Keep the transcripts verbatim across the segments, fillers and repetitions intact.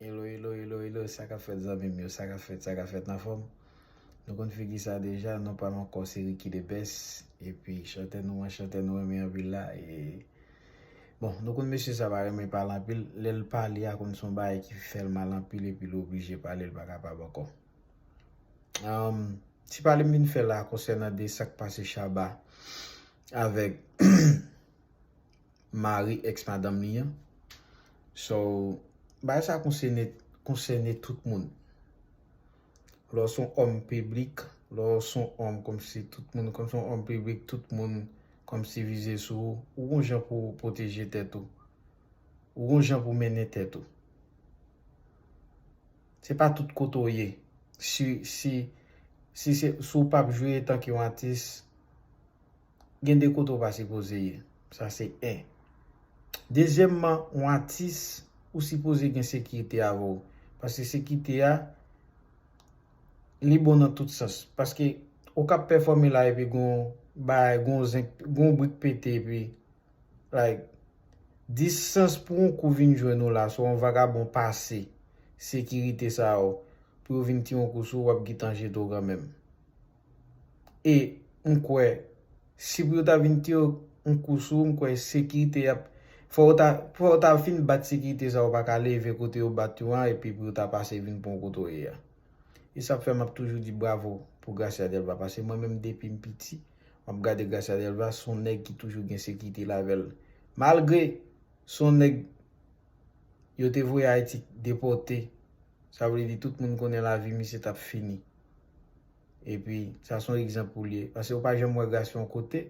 Hello, hello, hello, hello, sa k ap fèt zanmi m yo, sa k ap fèt, sa k ap fèt, n anfòm? Nou konn figi sa deja, non pa m ankò se Ricky the Best, epi chantè nou an, chantè nou renmen anpil la, e bon, nou konn mesye sa pa renmen pale anpil, lè l pale a konn se yon bagay ki fè l mal anpil epi l oblije pale, l pa kapab ankò. Um, ti pale m vin fè la konsènan de sa k pase Shabba avèk mari ex madanm li an. So, bagay sa konsène, konsène tout moun. Lè w se yon òm piblik, lè w se yon òm kòmsi tout moun, kòmsi yon òm piblik, tout moun kòmsi vize sou ou, ou gon jan pou w pwoteje tèt ou. Ou gon jan pou w mennen tèt ou. Se pa tout kote w ye. Si, si, si se, si w p ap jwe etanke yon atis, gen de kote w pa sipoze ye. Sa se en. Dezyèmman, yon atis, ou sipoze gen sekirite avè w. Paske sekirite a, li bon nan tout sans. Paske ou ka ap pèfòme la epi gon bagay, gon zenk, gon brik pete epi, like, distans pou yon kou vin jwenn ou la, swa yon vagabon pase sekirite sa yo, pou yo vin tire yon kou sou ou, w ap gentan jete w kanmenm. E m kwè, si pou yo ta vin tire yon kou sou ou, m kwè sekirite y ap, fò yo ta, fò yo ta fin bat sekirite sa yo, pa ka leve kote yo bat yo an, epi pou yo ta pase vin pran w kote w ye a. E sa k fè m ap toujou di bravo pou Gracia Delva, paske mwen menm depi m piti, m ap gade Gracia Delva, se yon nèg ki toujou gen sekirite l avè l. Malgre se yon nèg yo te voye Ayiti depòte, sa vle di tout moun konnen lavi misye t ap fini. Epi, sa se yon egzanp pou l ye. Paske ou pa janm wè Gracia yon kote,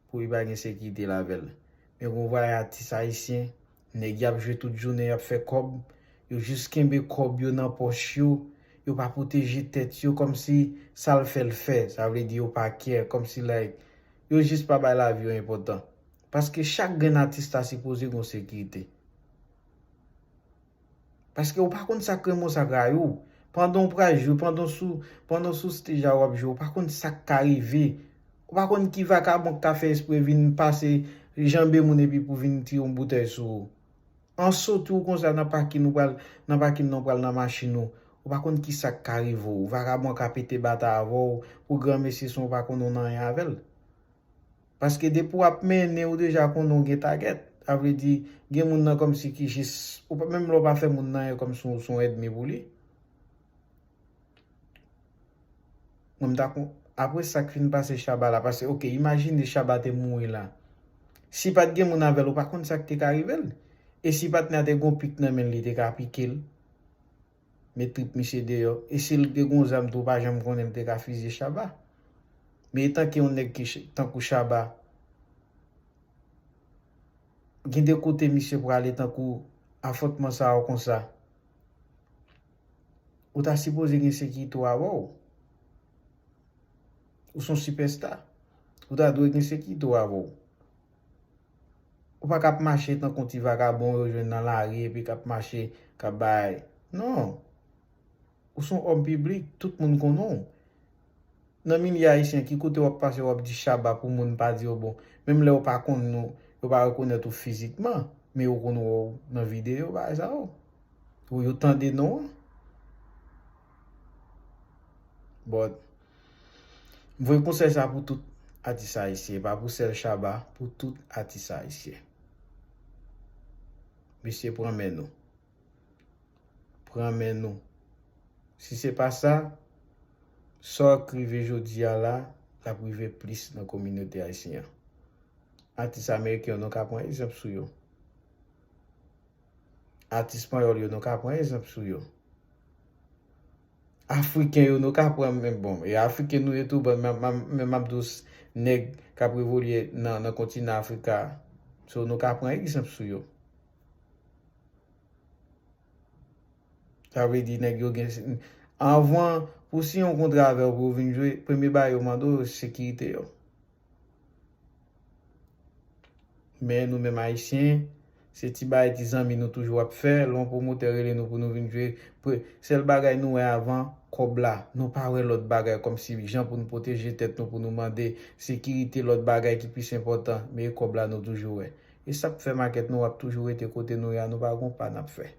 pou li pa gen sekirite l avè l. Men gon vay atis ayisyen, nèg y ap jwe tout jounen, y ap fè kòb, yo jis kenbe kòb yo nan pòch yo, yo pa pwoteje tèt yo, kòmsi sa l fè l fè, sa vle di yo pa care, kòmsi like, yo jis pa bay lavi yo enpòtan. Paske chak grenn atis ta sipoze gon sekirite. Paske ou pa konn sa k renmen w, sa k rayi w. Pandan w pral jwe, pandan w sou, pandan w sou stage a w ap jwe, ou pa konn sa k ka rive. Ou pa konn ki vakabon k ka fè espre vin pase, janbe moun epi pou vin tire yon boutèy sou ou. An soti w konsa nan pakin, ou pral, nan pakin nan, ou pral nan machin ou. Ou pa konn ki sa k ka rive w. Vakabon ka pete batay avè w, pou granmesi san w pa konn yon anyen avè l. Paske depi w ap mennen, ou deja konnen w gen tagèt. Sa vle di, gen moun nan kòmsi ki jis, ou pa, menm lè w pa fè moun nan anyen, kòmsi w se yon ènmi pou li. Mwen, m ta kon, apre sa k fin pase Shabba la, paske, oke, imajine Shabba te mouri la. Si pa t gen moun avè l, ou pa konn sa k te ka rive l. E si patnè a te gon pik nan men l, li te ka pike l. Met trip misye deyò. E si l te gon zam tou, ou pa janm konnen, l te ka fizye Shabba. Men etanke yon nèg ki ch-, tankou Shabba, gen de kote misye prale tankou afwontman sa yo konsa. Ou ta sipoze gen sekirite w avè w. Ou se yon sipèsta. Ou ta dwe gen sekirite w avè w. Ou pa ka ap mache tankou ti vakabon yo jwenn nan lari epi k ap mache, k ap bay. Non. Ou se yon òm piblik, tout moun konnen w. Nan milye ayisyen, ki kote w ap pase, w ap di Shabba pou moun pa di w bon. Menm lè yo pa konn nou, yo pa rekonèt ou fizikman, men yo konn wè w nan videyo, bagay sa yo. Ou yo tande non an. But, m voye konsèy sa pou tout atis ayisyen, pa pou sèl Shabba, pou tout atis ayisyen. Mesye, pran men nou. Pran men nou. Si se pa sa, sa k rive jodi a la, l ap rive plis nan kominote ayisyen an. Atis ameriken yo, nou ka pran egzanp sou yo. Atis panyòl yo, nou ka pran egzanp sou yo. Afriken yo, nou ka pran, men bon, e Afriken nou ye tou, bon, men, men, men m ap di w, nèg k ap evolye nan, nan kontinan Afrik la. So, nou ka pran egzanp sou yo. Sa vle di nèg yo gen, anvan pou siyen yon kontra avè w pou yo vin jwe, premye bagay yo mande w, sekirite yo. Men nou menm ayisyen, se ti bagay ti zanmi nou toujou ap fè, lè yon pwomotè rele nou pou nou vin jwe, pre-, sèl bagay nou wè avan, kòb la, nou pa wè lòt bagay kòmsi jan pou nou pwoteje tèt nou, pou nou mande sekirite, lòt bagay ki plis enpòtan, men e kòb la nou toujou wè. E sa k fè makèt nou ap toujou rete kote nou ye a, nou pa gon pa n ap fè.